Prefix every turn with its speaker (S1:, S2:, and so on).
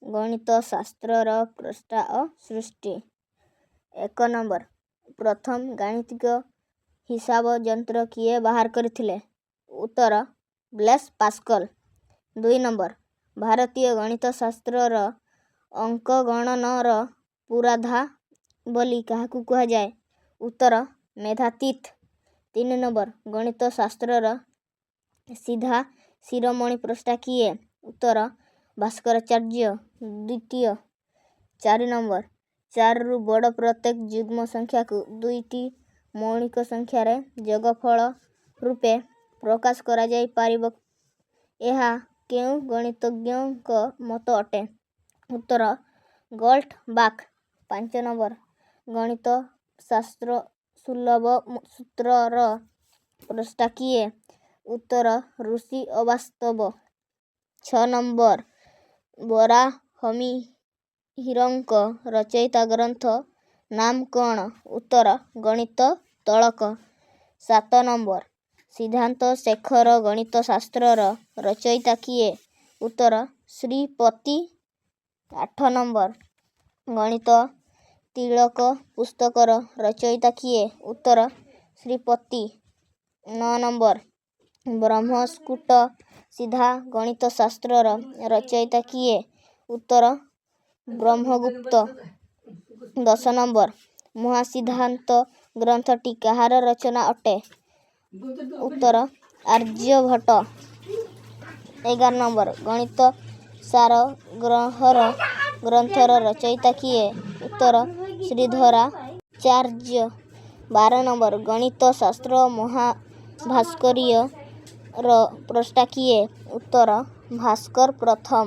S1: ଗଣିତ ଶାସ୍ତ୍ରର ସ୍ରଷ୍ଟା ଓ ସୃଷ୍ଟି। 1 ନମ୍ବର, ପ୍ରଥମ ଗାଣିତିକ ହିସାବ ଯନ୍ତ୍ର କିଏ ବାହାର କରିଥିଲେ? ଉତ୍ତର, ବ୍ଲେସ୍ ପାସ୍କଲ। 2 ନମ୍ବର, ଭାରତୀୟ ଗଣିତ ଶାସ୍ତ୍ରର ଅଙ୍କ ଗଣନର ପୁରୋଧା ବୋଲି କାହାକୁ କୁହାଯାଏ? ଉତ୍ତର, ମେଧାତିଥି। 3 ନମ୍ବର, ଗଣିତ ଶାସ୍ତ୍ରର ସିଧା ଶିରୋମଣି ସ୍ରଷ୍ଟା କିଏ? ଉତ୍ତର, ଭାସ୍କରାଚାର୍ଯ୍ୟ ଦ୍ୱିତୀୟ। 4 ନମ୍ବର, 4ରୁ ବଡ଼ ପ୍ରତ୍ୟେକ ଯୁଗ୍ମ ସଂଖ୍ୟାକୁ ଦୁଇଟି ମୌଳିକ ସଂଖ୍ୟାର ଯୋଗଫଳ ରୂପେ ପ୍ରକାଶ କରାଯାଇପାରିବ, ଏହା କେଉଁ ଗଣିତଜ୍ଞଙ୍କ ମତ ଅଟେ? ଉତ୍ତର, ଗୋଲ୍ଡବାକ୍। 5 ନମ୍ବର, ଗଣିତ ଶାସ୍ତ୍ର ସୁଲଭ ସୂତ୍ରର ସ୍ରଷ୍ଟା କିଏ? ଉତ୍ତର, ଋଷି ଅବାସ୍ତବ। 6 ନମ୍ବର, ବରାହମିହିରଙ୍କ ରଚିତ ଗ୍ରନ୍ଥ ନାମ କ'ଣ? ଉତ୍ତର, ଗଣିତ ତିଳକ। 7 ନମ୍ବର, ସିଦ୍ଧାନ୍ତ ଶେଖର ଗଣିତ ଶାସ୍ତ୍ରର ରଚୟିତା କିଏ? ଉତ୍ତର, ଶ୍ରୀପତି। 8 ନମ୍ବର, ଗଣିତ ତିଳକ ପୁସ୍ତକର ରଚୟିତା କିଏ? ଉତ୍ତର, ଶ୍ରୀପତି। 9 ନମ୍ବର, ବ୍ରହ୍ମସ୍ଫୁଟ ସିଧା ଗଣିତ ଶାସ୍ତ୍ରର ରଚୟିତା କିଏ? ଉତ୍ତର, ବ୍ରହ୍ମଗୁପ୍ତ। 10 ନମ୍ବର, ମହାସିଦ୍ଧାନ୍ତ ଗ୍ରନ୍ଥଟି କାହାର ରଚନା ଅଟେ? ଉତ୍ତର, ଆର୍ଯ୍ୟଭଟ୍ଟ। 11 ନମ୍ବର, ଗଣିତ ସାର ଗ୍ରହର ଗ୍ରନ୍ଥର ରଚୟିତା କିଏ? ଉତ୍ତର, ଶ୍ରୀଧରାଚାର୍ଯ୍ୟ। 12 ନମ୍ବର, ଗଣିତ ଶାସ୍ତ୍ର ମହାଭାସ୍କରୀୟ ର ସ୍ରଷ୍ଟା କିଏ? ଉତ୍ତର, ଭାସ୍କର ପ୍ରଥମ।